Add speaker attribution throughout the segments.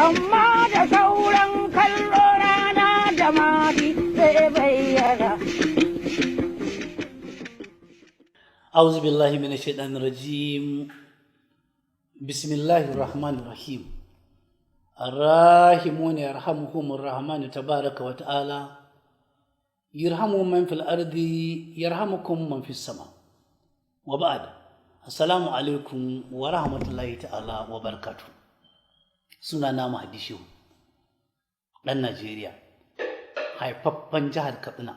Speaker 1: Amma da sauran kallo, rana da Mahdi zai bayyana.
Speaker 2: أعوذ بالله من الشيطان الرجيم. بسم الله الرحمن الرحيم. الراحمون يرحمهم الرحمن تبارك وتعالى. يرحموا من في الأرض يرحمكم من في السماء. وبعد، السلام عليكم ورحمة الله تعالى وبركاته. Sunana Mahdi Shehu, ɗan Najeriya, haifaffen jihar Katsina,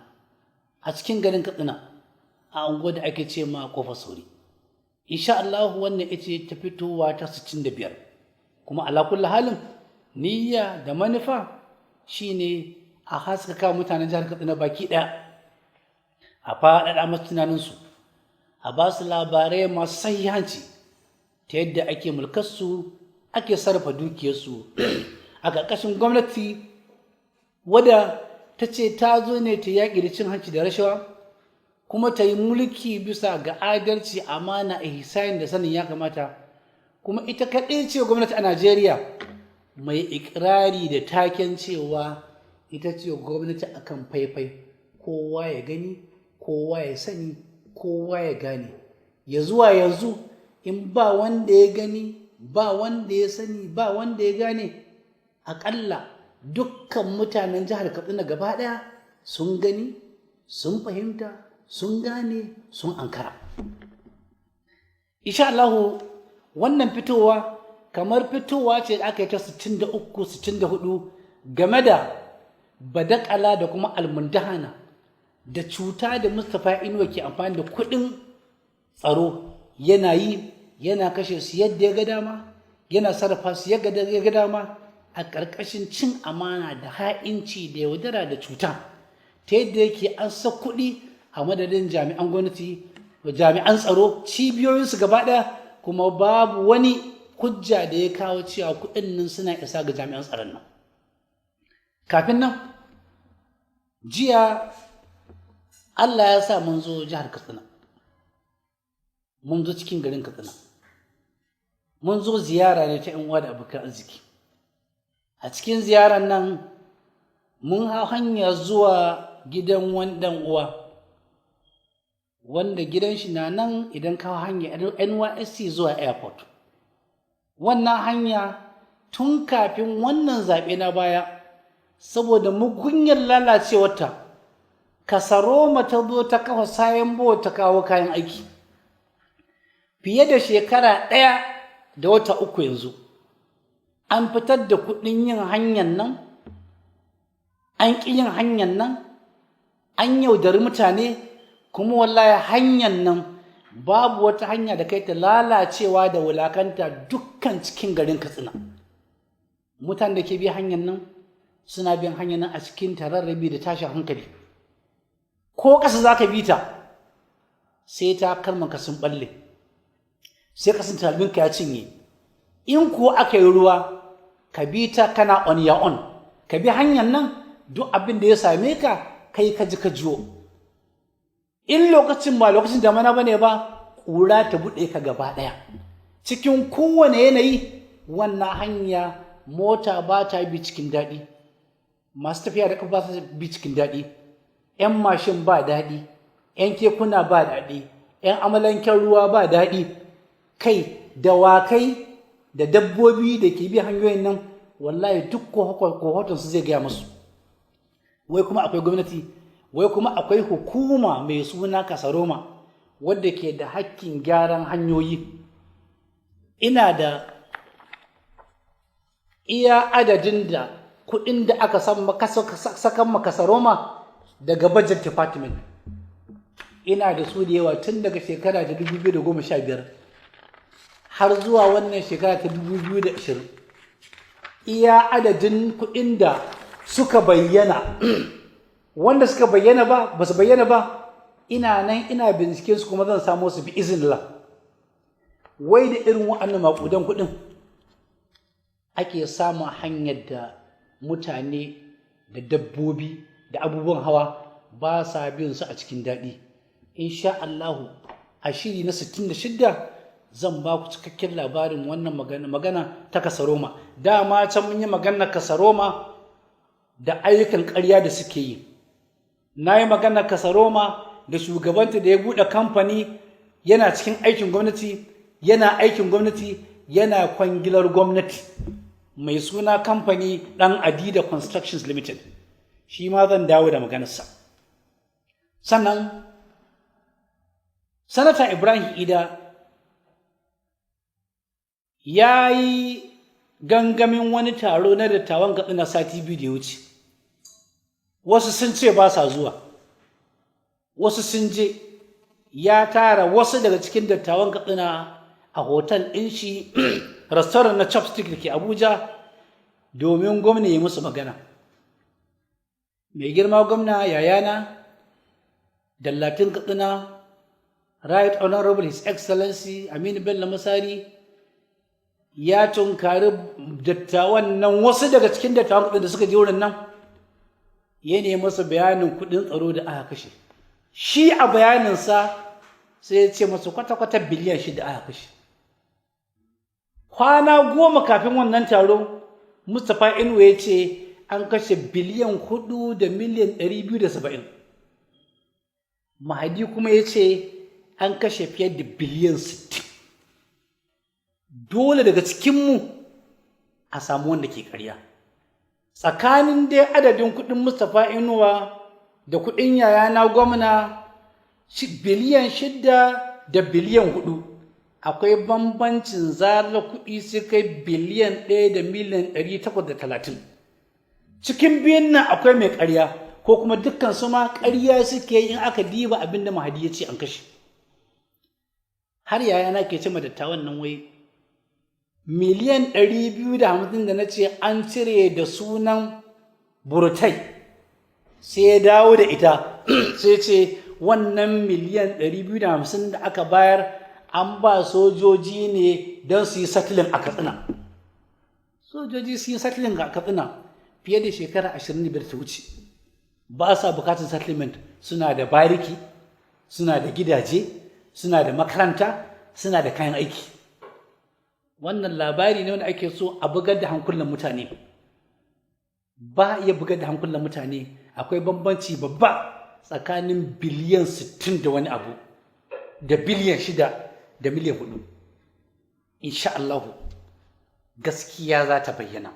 Speaker 2: a cikin garin Katsina, a unguwar da ake ce ma Kofar Sauri. Insha Allah wannan ita ta fitowa ta 65. Kuma ala kulli halin, niyya da manufa shine a haskaka mutanen jihar Katsina baki ɗaya, a faɗaɗa masu tunaninsu, a ba su labarai masu sahihanci ta yadda ake mulkarsu, ake sarrafa dukiyarsu a ƙarƙashin gwamnati wadda ta ce ta zo ne ta yaƙi da cin hanci da rashawa, kuma ta yi mulki bisa ga adalci, amana, ihsani da sanin ya kamata. Kuma ita kaɗai ce gwamnati a Najeriya mai ikirari da taken cewa ita ce gwamnati akan faifai, kowa ya gani, kowa ya sani, kowa ya gane. Ya zuwa yanzu, in ba wanda ya gani, ba wanda ya sani, ba wanda ya gane, aƙalla dukkan mutanen jihar Katsina gaba ɗaya sun gani, sun fahimta, sun gane, sun ankara. Insha Allahu wannan fitowa kamar fitowa ce da aka yi ta 63, 64 game da badakala da kuma almundahana da cuta da Mustapha Inuwa ke amfani da kuɗin tsaro yana yi, yana kashe su yadda ya ga dama, yana sarrafa su yadda ya ga dama, a ƙarƙashin cin amana da ha'inci da yaudara da cuta, ta yadda yake an sa kuɗi a madadin jami'an gwamnati, jami'an tsaro, cibiyoyinsu gaba ɗaya, kuma babu wani hujja da ya kawo cewa kuɗin nan suna isa ga jami'an tsaron nan. Kafin nan, jiya Allah ya sa mun zo jihar Katsina, mun zo cikin garin Katsina, mun zo ziyara ne ta 'yan uwa da abokan arziki. A cikin ziyarar nan mun hau hanya zuwa gidan wani ɗan uwa wanda gidan shi na nan idan ka hau hanya NYSC zuwa airport. Wannan hanya, tun kafin wannan zaɓe na baya, saboda mugunyar lalacewarta, Kasaroma ta zo ta kafa sayan ta kawo kayan aiki. Fiye da shekara 1 da wata 3 yanzu, an fitar da kuɗin yin hanyar nan, an ƙi yin hanyar nan, an yaudari mutane. Kuma wallahi hanyar nan babu wata hanya da kai ta lalacewa da wulakanta dukkan cikin garin Katsina. Mutane da ke bi hanyar nan suna bin hanyar nan a cikin tararrabi da tashin hankali. Ko ƙasa za ka bi ta, sai takalmanka sun ɓalle, sai kasan takalminka ya cinye. In kuwa aka yi ruwa, ka bi ta kana on your own, ka bi hanyar nan, duk abin da ya same ka, kai ka ji ka jiyo. In lokacin ba lokacin damana bane ba, ƙura ta buɗe ka gaba ɗaya. Cikin kowane yanayi, wannan hanya mota ba ta bi cikin daɗi, masu tafiya da ƙafa ba su bi cikin daɗi, 'yan mashin ba daɗi, 'yan kekuna ba daɗi, 'yan amalanken ruwa ba daɗi, kai dawakai da dabbobi da ke bi hanyoyin nan, wallahi duk kohoton su zai gaya musu. Wai kuma akwai gwamnati, wai kuma akwai hukuma mai suna Kasaroma wadda ke da hakkin gyaran hanyoyi. Ina da iya adadin da kuɗin da aka sakan ma Kasaroma daga budget department. Ina da su da yawa, tun daga shekara ta 2015 har zuwa wannan shekara ta 2020, iya adadin kuɗin da suka bayyana. Wanda suka bayyana ba, ba su bayyana ba, ina nan ina bincike su, kuma zan samo su bi iznillah. Wai da irin wa'annan maƙudan kuɗin ake samun hanyar da mutane da dabbobi da abubuwan hawa ba sa bin su a cikin daɗi. Insha Allahu a shiri na 66 Zan ba ku cikakken labarin wannan magana, magana ta Kasaroma. Dama can mun yi magana Kasaroma da ayyukan ƙarya da suke yi. Na yi magana Kasaroma da shugabanta da ya buɗe kamfani, yana cikin aikin gwamnati, yana aikin gwamnati, yana kwangilar gwamnati, mai suna kamfani ɗan Adida Constructions Limited. Shi ma zan dawo da maganarsa. Sannan Sanata Ibrahim Ida ya yi gangamin wani taro na dattawan Katsina sati 2 da ya wuce. Wasu sun ce ba sa zuwa, wasu sun je. Ya tara wasu daga cikin dattawan Katsina a hotel ɗin shi, restaurant na Chopstick da ke Abuja, domin gwamna ya musu magana. Mai girma gwamna, yayana, Dallatin Katsina, Right Honorable His Excellency Aminu Bello Masari, ya tunkari dattawan nan, wasu daga cikin dattawan da suka je wurin nan, ya nemi masa bayanin kuɗin tsaro da aka kashe. Shi a bayaninsa sai ya ce masu kwata-kwata biliyan 6 aka kashe. Kwana 10 kafin wannan taro, Mustapha Inuwa ya ce an kashe biliyan 4 da miliyan 270. Mahadi kuma ya ce an kashe fiye da biliyan 60. Dole daga cikinmu a samu wanda ke karya. Tsakanin dai adadin kuɗin Mustapha Inuwa da kuɗin yayana gwamna, biliyan 6 da biliyan 4, akwai bambancin zarar kuɗi sai kai biliyan 1 da miliyan 830. Cikin biyun nan akwai mai ƙarya, ko kuma dukkan su ma ƙarya suke yi in aka diba abin da Mahadi ya ce an kashe. Har yayana ke ce ma dattawan nan, wai miliyan 250 da na ce an cire da sunan burtai, sai ya dawo da ita, sai ce wannan miliyan 250 da aka bayar an ba sojoji ne don su yi settling a Katsina. Sojoji su yi settling a Katsina fiye da shekara 25 ta wuce, ba sa bukatar settlement. Suna da bariki, suna da gidaje, suna da makaranta, suna da kayan aiki. Wannan labari ne wanda ake so a bugar da hankulan mutane. Ba iya bugar da hankulan mutane. Akwai bambanci babba tsakanin biliyan 60 da wani abu da biliyan 6 da miliyan 4. Insha Allahu gaskiya za ta bayyana.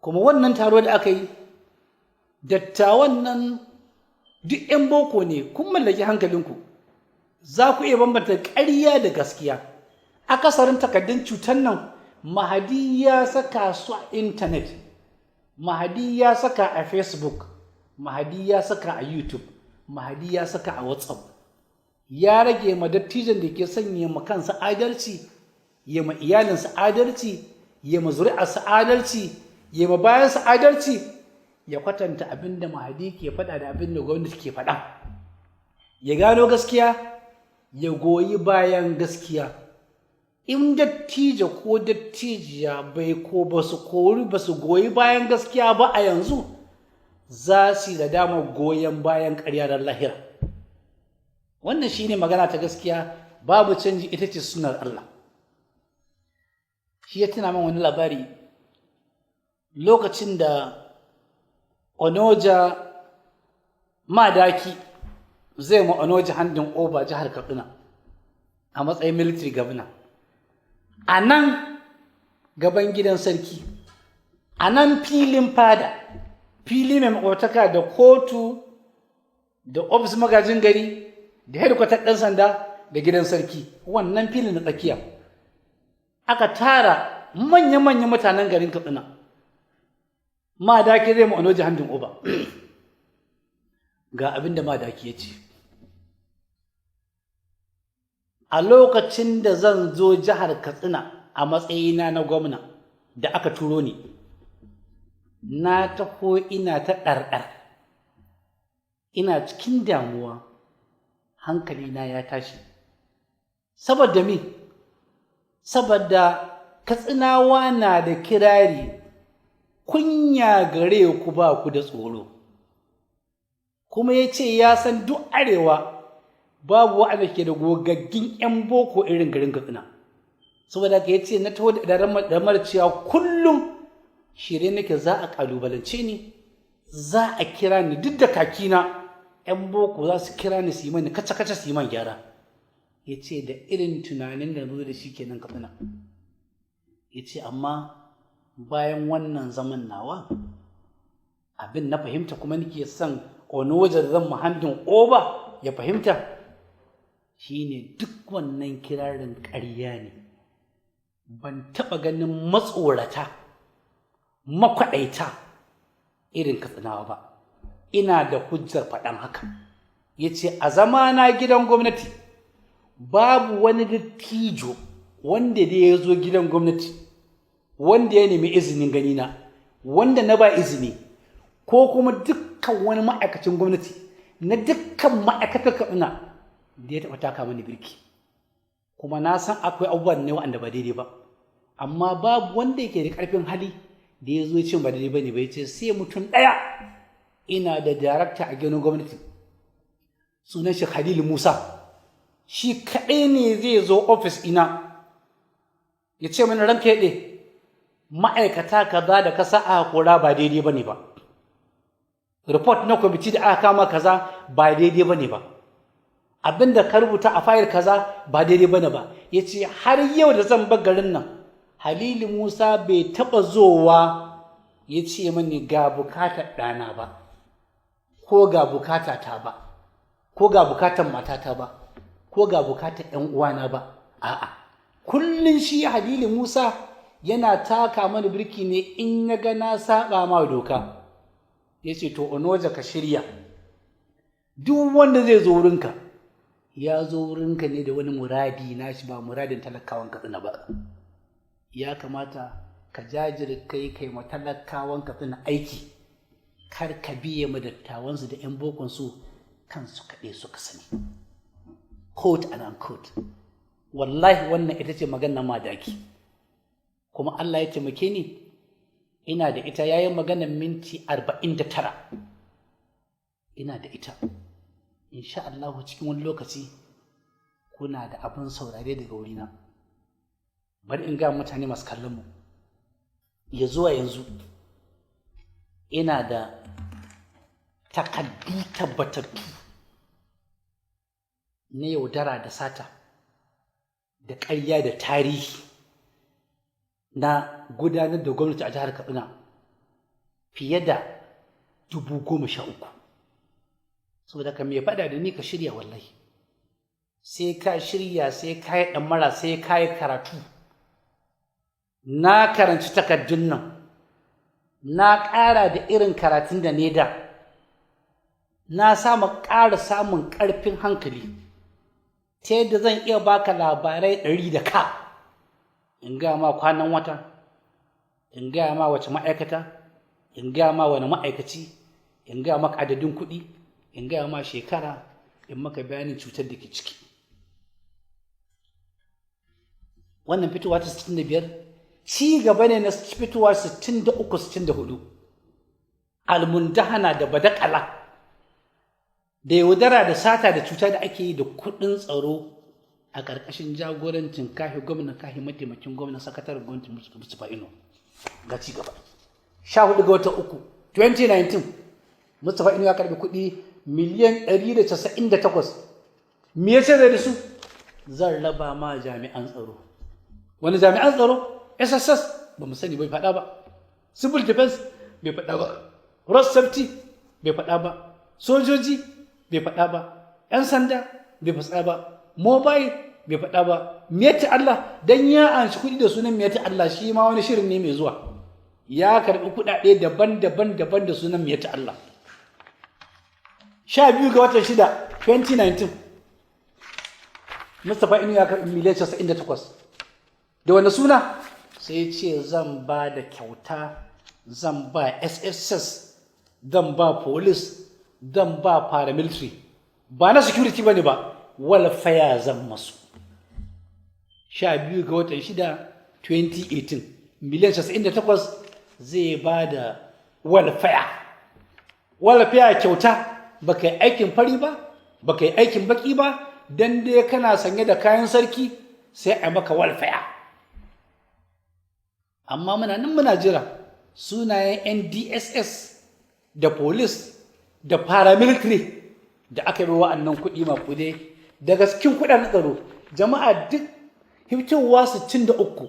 Speaker 2: Kuma wannan taro da aka yi, dattawan nan duk 'yan boko ne, kun mallaki hankalinku, za ku iya bambanta ƙarya da gaskiya. Akasarin takardun cutar nan, Mahadi ya saka su a intanet, Mahadi ya saka a Facebook, Mahadi ya saka a YouTube, Mahadi ya saka a WhatsApp. Ya rage ma dattijan da ke sanya ma kansa adalci, ya ma iyalinsa adalci, ya ma zuri'arsa adalci, ya ma bayansa adalci, ya kwatanta abin da Mahadi ke faɗa da abin da gwamnati ke faɗa, ya gano gaskiya, ya goyi bayan gaskiya. In dattijo ko dattijiya bai ko ba su kori ba su goyi bayan gaskiya ba a yanzu, za su yi da dama goyon bayan ƙarya da lahira. Wannan shine magana ta gaskiya, babu canji, ita ce sunar Allah. Shi ya tuna min wani labari lokacin da Onoja Madaki zai ma Onoja handing over jihar Katsina a matsayin military governor. A nan gaban gidan sarki, a nan filin fada, fili mai makwataka da kotu da ofis magajin gari da hedikwatar ɗan sanda da gidan sarki, wannan filin na tsakiya, aka tara manya-manyan mutanen garin Katsina. Madaki zai ma Onoja handing over. Ga abin da Madaki ya ce: "A lokacin da zan zo jihar Katsina a matsayina na gwamna da aka turo ni, na taho ina ta ɗarɗar, ina cikin damuwa, hankalina ya tashi. Saboda me? Saboda Katsinawa na da kirari, kunya gare ku, ba ku da tsoro." Kuma ya ce ya san duk arewa Babu waɗanda ke da gogaggin 'yan boko irin garin Katsina. Saboda ka yace na taho da ramar cewa kullum shirye nake, za a kalubalance ni, za a kira ni duk da kakina, 'yan boko za su kira ni su yi mani kaca-kaca, su yi man gyara. Ya ce da irin tunanin da zo da shi kenan Katsina. Ya ce amma bayan wannan zaman nawa, abin na fahimta kuma nake son Onoja da zan muhandin oba ya fahimta shine duk wannan kirarin ƙarya ne. Ban taɓa ganin matsorata makwaɗaita irin Katsinawa ba. Ina da hujjar faɗan haka. Ya ce a zamana gidan gwamnati babu wani dattijo wanda da ya zo gidan gwamnati wanda ya nemi izinin ganina wanda na ba izini, ko kuma dukkan wani ma'aikacin gwamnati na dukkan ma'aikatar Katsina da ya taɓa taka mani birki. Kuma na san akwai abubuwan ne waɗanda ba daidai ba, amma babu wanda yake da ƙarfin hali da ya zo ce ba daidai ba ne ba. Ya ce sai mutum ɗaya, ina da darakta a gidan gwamnati, sunan shi Khalil Musa, shi kaɗai ne zai zo ofis ina ya ce mani, "Ranka yaɗe, ma'aikata kaza da kasa aka kora ba daidai ba ne ba, report na kwamiti da aka kama kaza ba daidai ba ne ba, abinda ka rubuta a fayil kaza ba daidai ba ne ba." Ya ce har yau da zan bar garin nan, Halilu Musa bai taɓa zowa ya ce mani ga bukatar ɗana ba, ko ga bukata ta ba, ko ga bukatar matata ba, ko ga bukatar ‘yan uwana ba. A'a, kullum shi Halilu Musa yana taka mana birki ne in ya ga na saba ma doka. Ya ce to Onoja, ka shirya, duk wanda zai zo wurinka ya zo wurinka ne da wani muradi nashi, ba muradin talakawan Katsina ba. Ya kamata ka jajirkai kai ma talakawan Katsina aiki, kar ka biye ma dattawansu da 'yan bokonsu, kansu kaɗai suka sani. Quote and unquote. Wallahi wannan ita ce maganar Madaki, kuma Allah ya taimake ni ina da ita. Yayin maganar minti 49 ina da ita. Insha Allah cikin wani lokaci kuna da abin saurare daga wurina. Bari in ga mutane masu kallon mu, ya zuwa yanzu ina da takaddu tabbatattu na yaudara da sata da ƙarya da tarihi na gudanar da gwamnati a jihar Katsina fiye da 13,000. Saboda ka mai faɗa da ni, ka shirya. Wallahi sai ka shirya, sai ka yi ɗamara, sai ka yi karatu. Na karanci takardun nan, na ƙara da irin karatun da ne da na samu ƙara samun ƙarfin hankali ta yadda zan iya baka labarai 100 da ka in gaya ma kwanan wata, in gaya ma wace ma'aikata, in gaya ma wani ma'aikaci, in gaya maka adadin kuɗi, in gaya ma shekara, in maka bayanin cutar da ke ciki. Wannan fitowa ta 65 ci gaba ne na fitowa 63, 64, almundahana da badakala da yaudara da sata da cuta da ake yi da kuɗin tsaro a ƙarƙashin jagorancin kahi gwamna, kahi mataimakin gwamna, sakataren gwamnati Mustapha Ino. Ga ci gaba. 14 ga watan uku 2019, Mustapha Ino ya karbi kuɗi miliyan 198. Me ya ce zai da su? "Zan raba ma jami'an tsaro." Wani jami'an tsaro? SSS ba mu sani, bai faɗa ba. Civil defense bai faɗa ba. Road safety bai faɗa ba. Sojoji bai faɗa ba. 'Yan sanda bai faɗa ba. Mobile bai faɗa ba. Miyatti Allah dan ya anshi kuɗi da sunan Miyatti Allah, shi ma wani shirin ne mai zuwa. Ya karɓi kuɗaɗe daban-daban daban da sunan Miyatti Allah. 12 ga watan shida 2019, Mustapha Inu ya karɓi miliyan 98. Da wani suna? Sai ce zan ba da kyauta, zan ba SSS, zan ba police, zan ba paramilitary, ba na security ba ne ba, welfare zan masu. 12 ga watan shida 2018, miliyan 98 zai ba da welfare. Welfare kyauta, ba ka yi aikin fari ba, ba ka yi aikin baki ba. Dan dai kana sanye da kayan sarki sai a maka walfaya. Amma muna nan muna jira sunayen NDSS da police da paramilitary da aka yi wa'annan kuɗi maƙudai daga cikin kuɗin tsaro. Jama'a, duk hiftowa 63,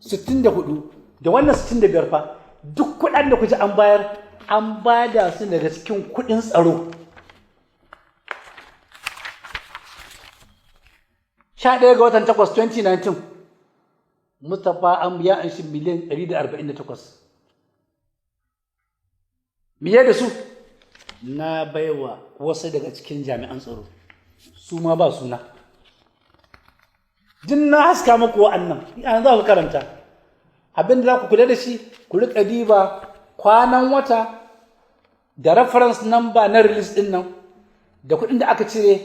Speaker 2: 64 da wannan 65 fa, duk kuɗin da kuji an bayar, an bada su daga cikin kuɗin tsaro. 11 ga watan 8 2019, Mustapha an biya an shi miliyan 148. Miye da su? Na baiwa wasu daga cikin jami'an tsaro, su ma ba suna. Jin na haska muku wa'annan, yana za ku karanta. Abin da za ku kula da shi, ku riƙa diba kwanan wata da reference number na release din nan, da kuɗin da aka cire,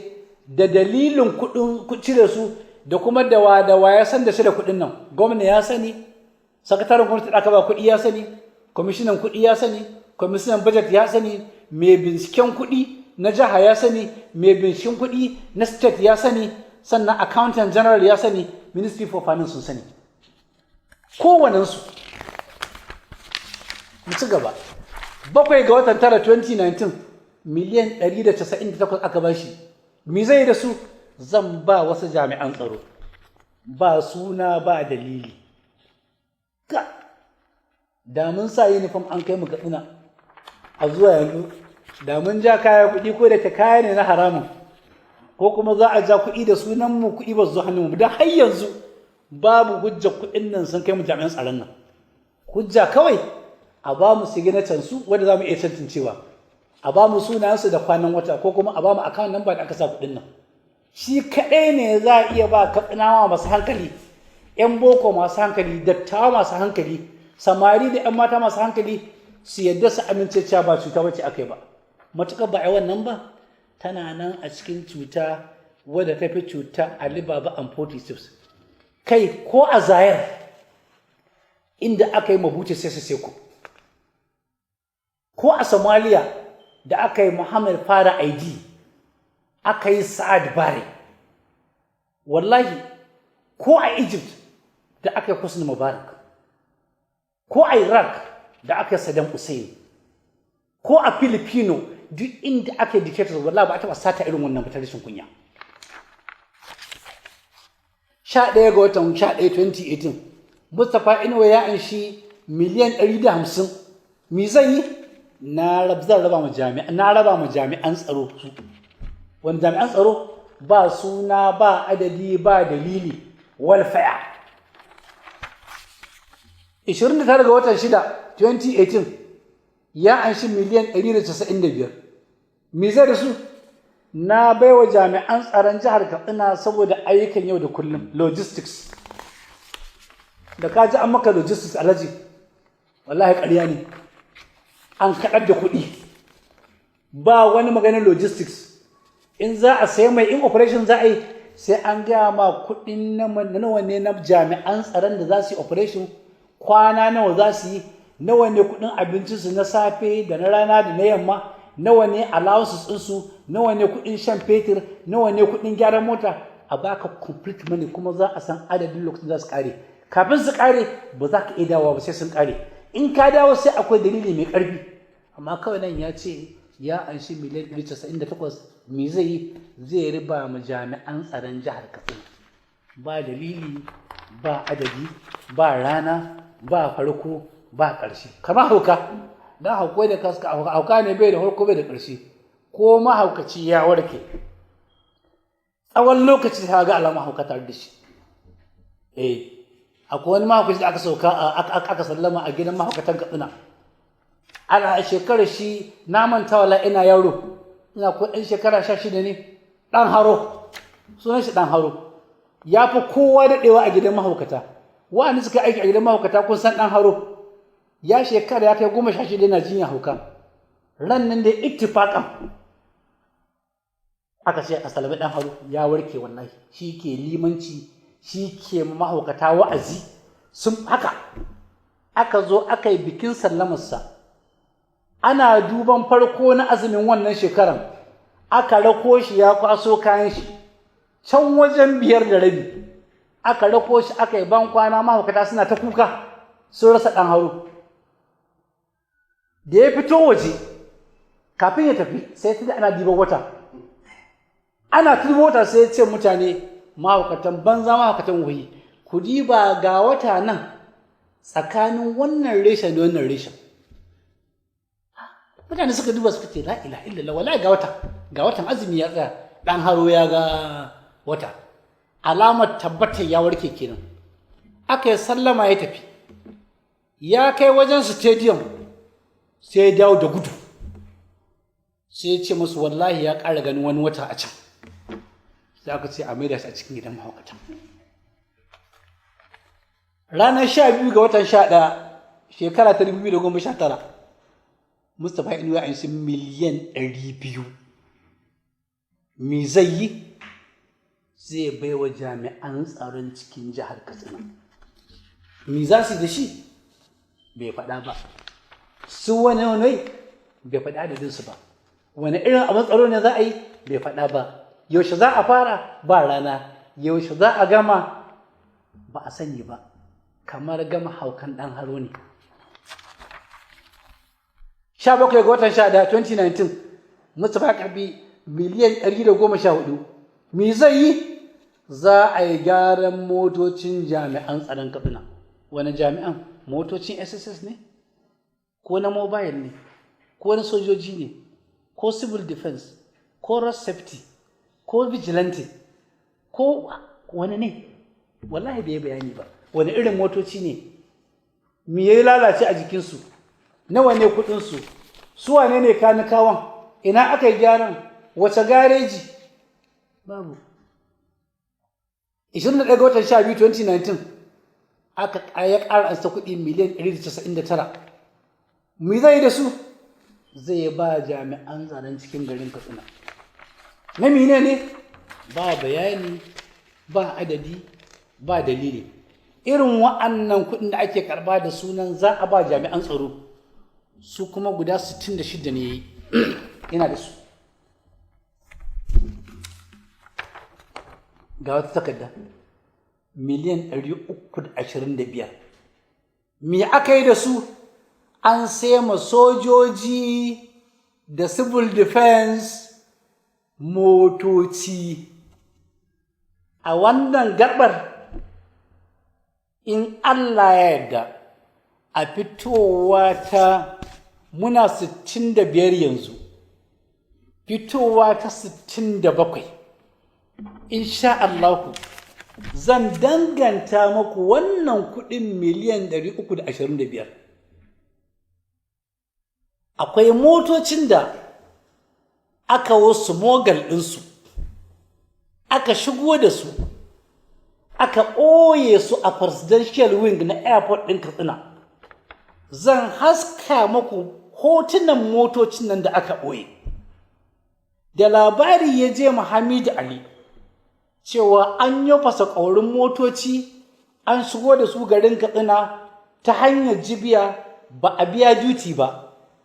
Speaker 2: da dalilin kuɗin cire su, da kuma da wa da wa ya san da cire kuɗin nan. Gwamna ya sani, sakataren gwamnati da aka ba kuɗi ya sani, kwamishinan kuɗi ya sani, kwamishinan budget ya sani, mai binciken kuɗi na jiha ya sani, mai binciken kuɗi na state ya sani, sannan accountant general ya sani, Ministry for Finance sun sani, kowanensu. Mu ci gaba. 7 ga watan 9 2019, miliyan 198 aka bashi. Me zai yi da su? Zan ba wasu jami'an tsaro, ba suna ba dalili. Ka da mun sa uniform an kai mu Katsina a zuwa yanzu, da mun ja kaya kuɗi, ko da ta kaya ne na haramun, ko kuma za a ja kuɗi da sunan mu, kuɗi ba su zo hannun mu. Don har yanzu babu hujja kuɗin nan sun kai mu jami'an tsaron nan. Hujja kawai a ba mu signature su wanda za mu iya tantancewa, a ba mu sunayensu da kwanan wata, ko kuma a ba mu account number da aka sa kuɗin nan. Shi kaɗai ne za a iya ba Katsinawa masu hankali, 'yan boko masu hankali, dattawa masu hankali, samari da 'yan mata masu hankali su yadda su amince cewa ba cuta bace aka yi ba. Matuƙar ba a yi wannan ba, tana nan a cikin cuta wadda ta fi cuta Alibaba and 46. Kai, ko a Zayar inda aka yi Mobutu Sese Seko, ko a Somalia da aka yi Muhammad Farah Aidid, aka yi Sa'ad Bare, wallahi ko a Egypt da aka yi Hosni Mubarak, ko a Iraq da aka yi Saddam Hussein, ko a Filipino, duk inda aka yi dictators, wallahi ba a taɓa sata irin wannan fitar rashin kunya. 11 ga watan 11 2018, Mustapha Inuwa ya anshi miliyan 150. Me zan yi? Na zan raba ma jami'an, na raba ma jami'an tsaro su. Wani jami'an tsaro? Ba suna, ba adadi, ba dalili, walfaya. 29 ga watan 6 2018, ya anshi miliyan 195. Me zai da su? Na baiwa jami'an tsaron jihar Katsina saboda ayyukan yau da kullum, logistics. Da ka ji an maka logistics, alhaji, wallahi ƙarya ne, an kaɗar da kuɗi. Ba wani maganar logistics. In za a sai mai, in operation za a yi, sai an gaya ma kuɗin nawa ne na jami'an tsaron da za su yi operation, kwana nawa za su yi, nawa ne kuɗin abincinsu na safe da na rana da na yamma, nawa ne allowances ɗinsu, nawa ne kuɗin shan fetur, nawa ne kuɗin gyaran mota. A baka complete money, kuma za a san adadin lokacin za su kare. Kafin su kare ba za ka iya dawowa ba, sai sun kare. In ka dawo sai akwai dalili mai ƙarfi. Amma kawai nan ya ce ya anshi miliyan 198, me zai yi? Zai riba ma jami'an tsaron jihar Katsina, ba dalili, ba adadi, ba rana, ba farko, ba ƙarshe. Kamar hauka dan hauko da kaska, hauka ne bai da farko bai da ƙarshe. Ko mahaukaci ya warke, tsawon lokaci ta ga alama hauka tare da shi. Eh, akwai wani mahaukaci da aka sauka, aka sallama a gidan mahaukatan Katsina. Ana shekarar shi, na manta wala, ina yaro, ina ko ɗan shekara 16 ne. Ɗan Haro sunan shi, Ɗan Haro. Ya fi kowa daɗewa a gidan mahaukata. Wa'anda suka aiki a gidan mahaukata kun san Ɗan Haro. Ya shekara ya kai 16 yana jinya hauka. Ran nan da ittifaƙan aka ce a salami Ɗan Haro, ya warke. Wallahi shi ke limanci, shi ke mahaukata wa'azi. Sun haka aka zo aka yi bikin sallamarsa. Ana duban farko na azumin wannan shekaran, aka rako shi ya kwaso kayan shi. Can wajen 5:30 aka rako shi, aka yi ban kwana. Mahaukata suna ta kuka, sun rasa ɗan haro. Da ya fito waje, kafin ya tafi, sai ta ana diban wata, ana tuba wata. Sai ya ce, "Mutane, mahaukatan banza, mahaukatan wuyi, ku diba ga wata nan tsakanin wannan reshen da wannan reshen." Mutane suka duba, suka ce, "La ilaha illallah, wallahi ga wata, ga watan azumi ya tsaya, dan haro ya ga wata." Alamar tabbatar ya warke kenan. Aka yi sallama, ya tafi. Ya kai wajen stadium, sai ya dawo da gudu, sai ya ce musu wallahi ya ƙara ganin wani wata a can. Sai aka ce a maida shi a cikin gidan mahaukatan. Ranar 12 ga watan 11, shekara ta 2019, Mustapha Inuwa ya anshi miliyan 200. Me zai yi? Zai bai wa jami'an tsaron cikin jihar Katsina. Me za su yi da shi? Bai faɗa ba. Su wani wani bai faɗi adadinsu ba. Wani irin abin tsaro ne za a yi? Bai faɗa ba. Yaushe za a fara? Ba rana. Yaushe za a gama? Ba a sani ba. Kamar gama haukan ɗan haro ne. 17 ga watan 11, 2019, Mustapha karbi miliyan 114. Me zai yi? Za a yi gyaran motocin jami'an tsaron Katsina. Wani jami'an? Motocin SSS ne, ko na mobile ne, ko na sojoji ne, ko civil defense, ko road safety, ko vigilante, ko wani ne? Wallahi bai bayani ba. Wani irin motoci ne? Me ya lalace a jikinsu? Nawa ne kudinsu? Su wane ne kanikawan? Ina aka yi gyaran? Wace gareji? Babu. 21 ga watan 12, 2019, aka ya ƙara ansa kuɗi miliyan 199. Me zai yi da su? Zai ba jami'an tsaron cikin garin Katsina. Na mine ne? Ba bayani, ba adadi, ba dalili. Irin wa'annan kuɗin da ake karɓa da sunan za a ba jami'an tsaro, su kuma guda 66 ne, ina da su. Ga wata takarda, miliyan 325. Me aka yi da su? An ma sojoji da civil defense motoci. A wannan gabar, in Allah ya yarda, a fitowa ta muna 65 yanzu, fitowa ta 67, insha Allahu, zan danganta maku wannan kuɗin miliyan 325. Akwai motocin da aka wasu mogal ɗinsu, aka shigo da su, aka ɓoye su a presidential wing na airport ɗin Katsina. Zan haska maku hotunan motocin nan da aka ɓoye. Da labari ya je Hamidu Ali cewa an yi fasa ƙaurin motoci, an shigo da su garin Katsina ta hanyar Jibiya, ba a biya duty ba,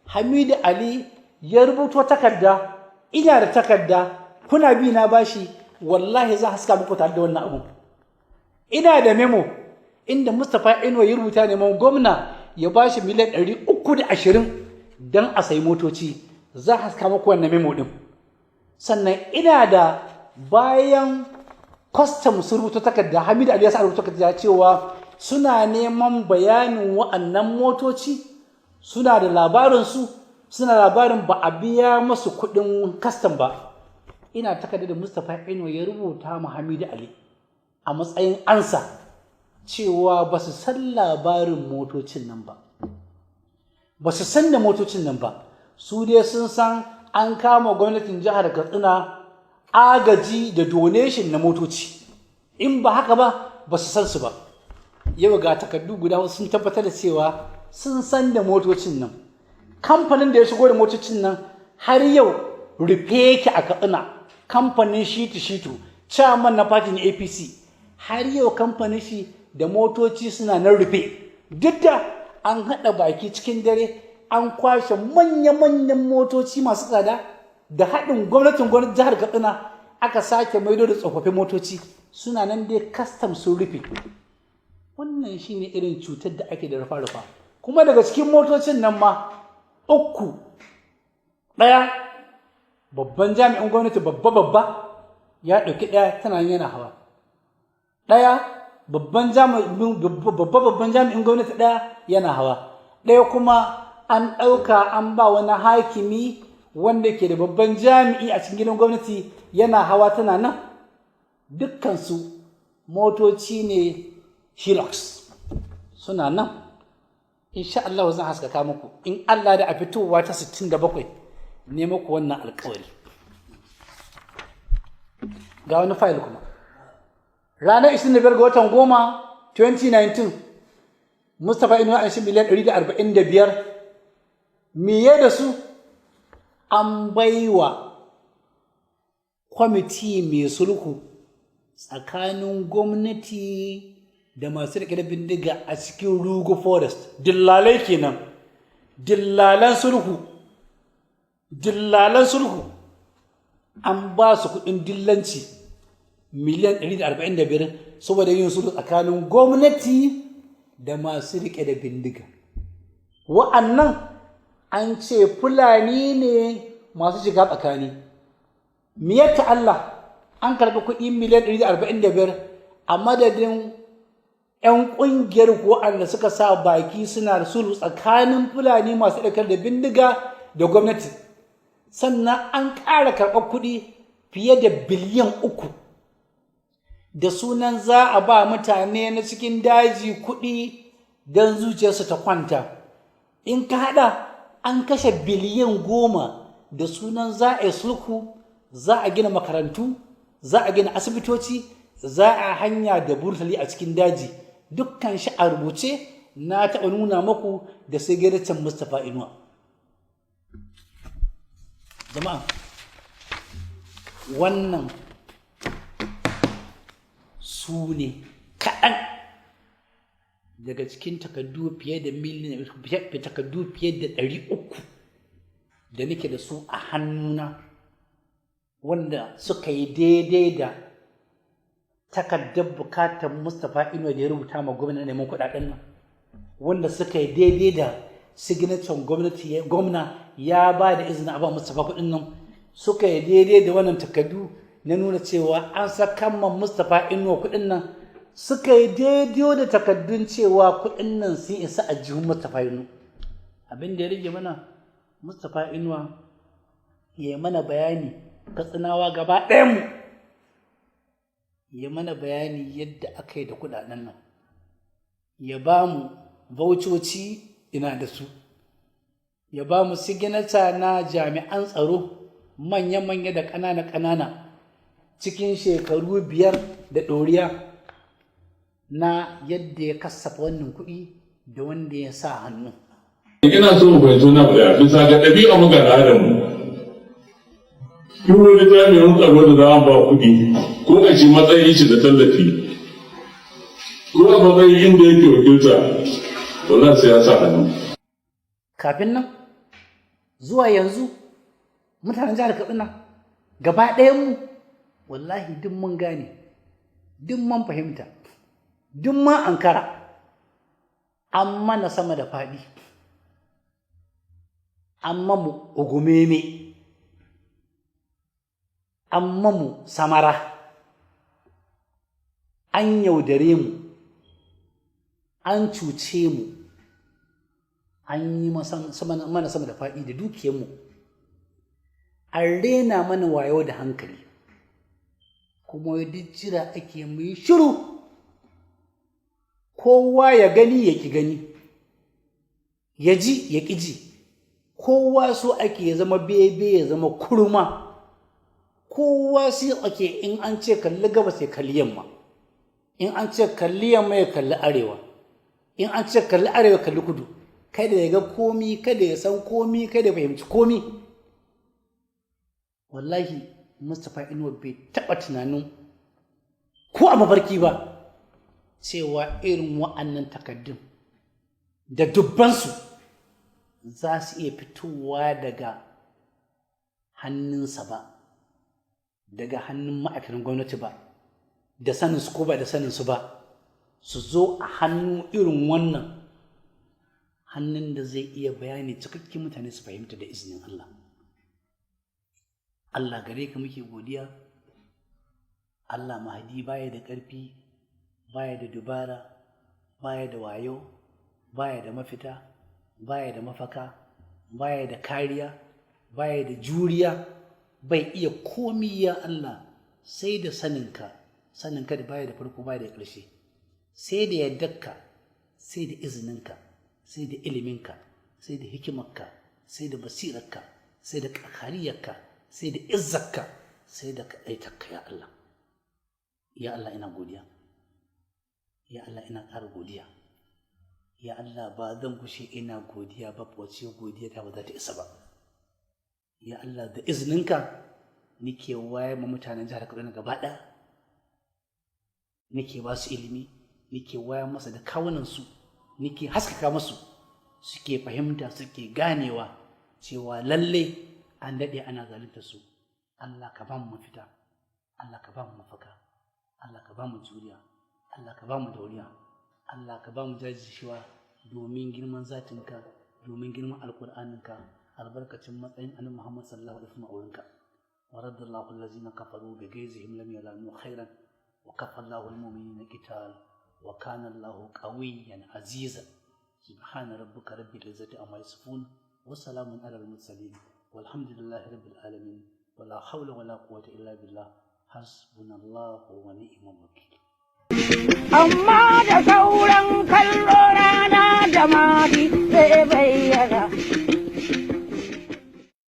Speaker 2: Hamidu Ali ya rubuto takarda. Ina da takarda, kuna bi na bashi, wallahi za haska muku tare da wannan abu. Ina da memo inda Mustapha Inuwa ya rubuta neman gwamna ya bashi miliyan 320 don a sayi motoci. Za haska muku wannan memo din. Sannan ina da bayan kwastam sun rubuta takarda, Hamidu Ali ya sa rubuta takarda cewa suna neman bayanin wa'annan motoci, suna da labarinsu, suna labarin ba a biya masu kuɗin kastam ba. Ina takarda da Mustapha Inuwa ya rubuta ma Hamidu Ali a matsayin ansa cewa ba su san labarin motocin nan ba, ba su san da motocin nan ba. Su dai sun san an kama gwamnatin jihar Katsina agaji da donation na motoci. In ba haka ba, ba su san su ba. Yau ga takardu guda sun tabbatar da cewa sun san da motocin nan. Kamfanin da ya shigo da motocin nan har yau rufe yake a Katsina, kamfanin Shitu Shitu, chairman na fatin APC. Har yau kamfanin shi da motoci suna nan rufe, duk da an haɗa baki cikin dare an kwashe manya-manyan motoci masu tsada da haɗin gwamnatin jihar Katsina. Aka sake maido da tsofaffin motoci, suna nan dai kastam sun rufe. Wannan shine irin cutar da ake da rufa-rufa. Kuma daga cikin motocin nan ma uku, ɗaya babban jami'in gwamnati babba babba ya ɗauki ɗaya, tana yana hawa. Ɗaya babban jami'in, babba babban jami'in gwamnati ɗaya yana hawa. Ɗaya kuma an ɗauka an ba wani hakimi wanda ke da babban jami'i a cikin gidan gwamnati yana hawa, tana nan. Dukkansu motoci ne Hilux, suna nan. Insha Allah zan haskaka muku in Allah da a fitowa ta 67 ne muku wannan alkawari. Ga wani fayil kuma, ranar 25 ga watan 10, 2019, Mustapha Inuwa an shi miliyan 145. Miye da su? An baiwa kwamiti mai sulhu tsakanin gwamnati da masu riƙe da bindiga a cikin Rugu Forest, dillalai kenan, dillalan sulhu, dillalan sulhu, an ba su kuɗin dillanci miliyan 145 saboda yin sulhu tsakanin gwamnati da masu riƙe da bindiga. Wa'annan an ce Fulani ne masu shiga tsakani. Miyatta Allah an karɓi kuɗi miliyan 145 a madadin 'yan ƙungiyar waɗanda suka sa baki suna sulhu tsakanin Fulani masu ɗaukar da bindiga da gwamnati. Sannan an ƙara karɓar kuɗi fiye da biliyan 3 da sunan za a ba mutane na cikin daji kuɗi don zuciyarsu ta kwanta. In ka haɗa, an kashe biliyan 10 da sunan za a yi sulhu, za a gina makarantu, za a gina asibitoci, za a hanya da burtali a cikin daji. Dukkan shi a rubuce, na taɓa nuna maku da sigirecin Mustapha Inuwa. Jama'a, wannan su ne kaɗan daga cikin takardu fiye da miliyan, takardu fiye da 300 da nake da su a hannuna, wanda suka yi daidai da takardar bukatar Mustapha Inuwa da ya rubuta ma gwamna neman kuɗaɗen nan, wanda suka yi daidai da signature gwamnati, gwamna ya ba da izinin a ba Mustapha kuɗin nan, suka yi daidai da wannan takardu na nuna cewa an saka ma Mustapha Inuwa kuɗin nan, suka yi daidai da takardun cewa kuɗin nan sun isa a jihun Mustapha Inuwa. Abin da ya rage mana, Mustapha Inuwa ya yi mana bayani, Katsinawa gaba ɗayanmu, ya mana bayani yadda aka yi da kuɗaɗen nan, ya ba mu vouchoci, ina da su, ya ba mu signature na jami'an tsaro manya-manya da ƙanana-ƙanana cikin shekaru 5 da ɗoriya na yadda ya kasafa wannan kuɗi da wanda ya sa hannu.
Speaker 3: Ina so mu fahimci wani abu da bisa ga ɗabi'a mu, ga al'adar mu. Duk wani jami'in tsaro da za a ba kuɗi, ko a shi matsayin shi da tallafi, ko a matsayin inda yake wakilta, wallahi sai ya sa hannu.
Speaker 2: Kafin nan zuwa yanzu, mutanen jihar Katsina gaba ɗayanmu, wallahi duk mun gane, duk mun fahimta, duk mun ankara an mana sama da faɗi, an mamu ugumeme, an mamu samara, an yaudare mu, an cuce mu, an yi mana sama da faɗi da dukiyarmu, an rena mana wayo da hankali. Kuma duk jira ake mu yi shiru, kowa ya gani ya ƙi gani, ya ji ya ƙi ji. Kowa so ake ya zama bebe, ya zama kurma. Kowa sai ake in an ce kalli gabas, ya kalli yamma; in an ce kalli yamma, ya kalli arewa; in an ce kalli arewa, kalli kudu. Kada ya ga komi, kada ya san komi, kada ya fahimci komi. Wallahi Mustapha Inuwa bai taɓa tunanin ko a mafarki ba cewa irin wa'annan takaddun da dubbansu za su iya fitowa daga hannunsa ba. daga hannun ma'aikatan gwamnati ba, da sanin su ko ba da sanin su ba, su zo a hannu irin wannan hannun da zai iya bayani cikakken, mutane su fahimta da izinin Allah. Allah, gare ka muke godiya. Allah, Mahadi baya da ƙarfi, baya da dubara, baya da wayo, baya da mafita, baya da mafaka, baya da kariya, baya da juriya, bai iya komi ya Allah, sai da saninka, saninka da baya da farko, baya da ƙarshe, sai da yardarka, sai da izininka, sai da iliminka, sai da hikimarka, sai da basirarka, sai da ƙakariyarka, sai da izzarka, sai da kaɗaitarka. Ya Allah, ya Allah, ina godiya. Ya Allah, ina ƙara godiya. Ya Allah, ba zan gushe ina godiya ba, wace godiya ta ba za ta isa ba. Ya Allah, da izininka nike wayar ma mutanen jihar Kaduna gaba ɗaya, nike ba su ilimi, nike wayar masa da kawunansu, nike haskaka masu, suke fahimta, suke ganewa cewa lalle an daɗe ana zalunta su. Allah, ka ba mu mafita. Allah, ka ba mu mafaka. Allah, ka ba mu juriya. Allah, ka ba mu dauriya. Allah, ka ba mu jajircewa, domin girman zatinka, domin girman Alƙur'aninka, albarkacin matsayin Annabi Muhammad sallallahu alaihi wasallam a wurinka. Wa radallahu allazina kafaru bi ghaizihim lam yanalu khairan, wa kafa Allahu almu'minina qital, wa kana Allahu qawiyyan azizan. Subhana rabbika rabbil izzati amma yasifun, wa salamun alal mursalin, walhamdulillahi rabbil alamin, wala hawla wala quwwata illa billah. Hasbunallahu wa ni'mal wakil.
Speaker 1: Amma da sauran kallo, rana da mari zai bayyana.